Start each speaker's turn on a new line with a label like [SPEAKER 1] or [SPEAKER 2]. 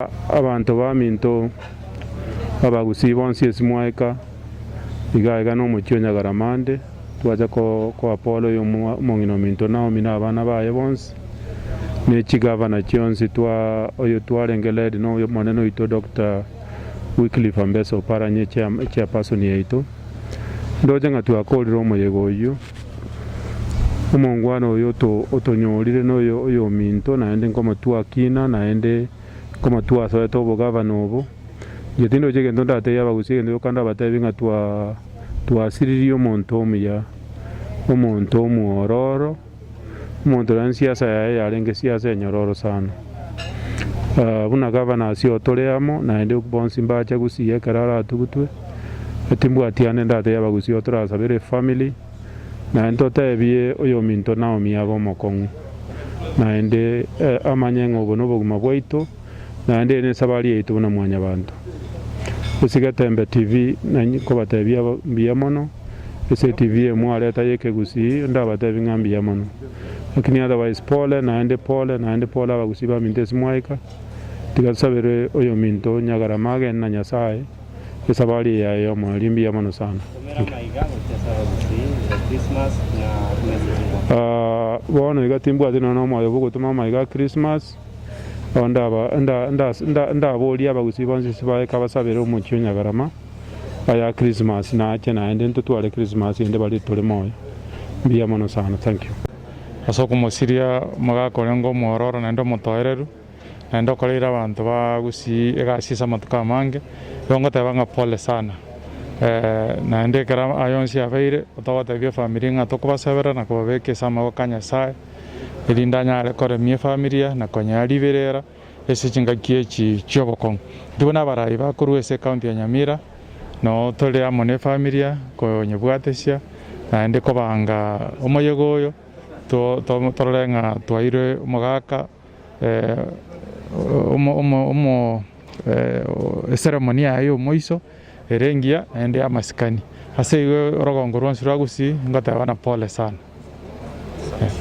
[SPEAKER 1] Abanto baminto abagusii bonsi ase mwaika, iga aiga nomochie o Nyagaramande, twacha koa pole oyo omong'ina ominto Naomi na abana baye bonsi, ne chigavana chionsi twa oyo twarenge led na omonene oito Doctor Wycliffe Ambesa Oparanya echairperson yaito. Ndoche ng'a twakorire omoyega oyio. Omongwana oyo otonyorire noyo oyominto, naende nkomotwakina, naende nkomotwasoete obogavana obo. Inche tindochi egento ndatebie abagusii egento gioka ndabatebie ng'a twasiririe omonto omuya, omonto omwororo, omonto naende siasa yaye yarenge siasa enyororo sana. Buna gavana ase oo tore amo, naende bonsi mbache gusii ekero aratugutwe, timbwati ande ndatebie abagusii oo torasabere efamiri. Naende totebie oyominto Naomi abe omokong'u, naende amanye ng'a obo nobogima bwaito, naende eye nesabari yaito buna mwanyabanto. Ase Getembe TV nkobatebia mbuya mono, ase etv eye mwareta y'ekegusii ndabatebie ng'a mbuya mono. Lakini otherwise pole naende pole naende pole abagusii baminto ase mwaika, tiga tosabere oyominto Nyagarama agende na Nyasaye. Esabari eye yaye y'omoerio mbuya mono sana. Bono iga timbwati nonya nomoyo bw'ogotoma amaiga a Christmas, ndaborie abagusii bonsi ase baye kabasabere omochie o Nyagarama aya Christmas nache naende ntotware Christmas ende baria tore moyo. Mbuya mono sana. Thank you.
[SPEAKER 2] Ase okomosiria omogaka orenge omwororo naende omotoereru. Naende okoreire abanto ba Gusii egasi ase amatuko amange, igo ngoteba ng'a pole sana. Naende ekero aya onsi abeire, togotebia efamiri ng'a tokobasabera na kobabeka ase amaboko a Nyasae, erinde anyare koremia efamilia na konyea riberera ase chingaki echi chi'obokong'u. Intwe buna abarai bakorwa ase ecounty ya Nyamira, noo tore amo na efamilia konyebwatesia naende kobanga omoyega oyo, torore ng'a twairwe omogaka. Eseremoni yaye y'omoiso ere engiya naende y'amasikani. Ase igo orogongo rwonsi rwa Gusii ngoteba na pole sana.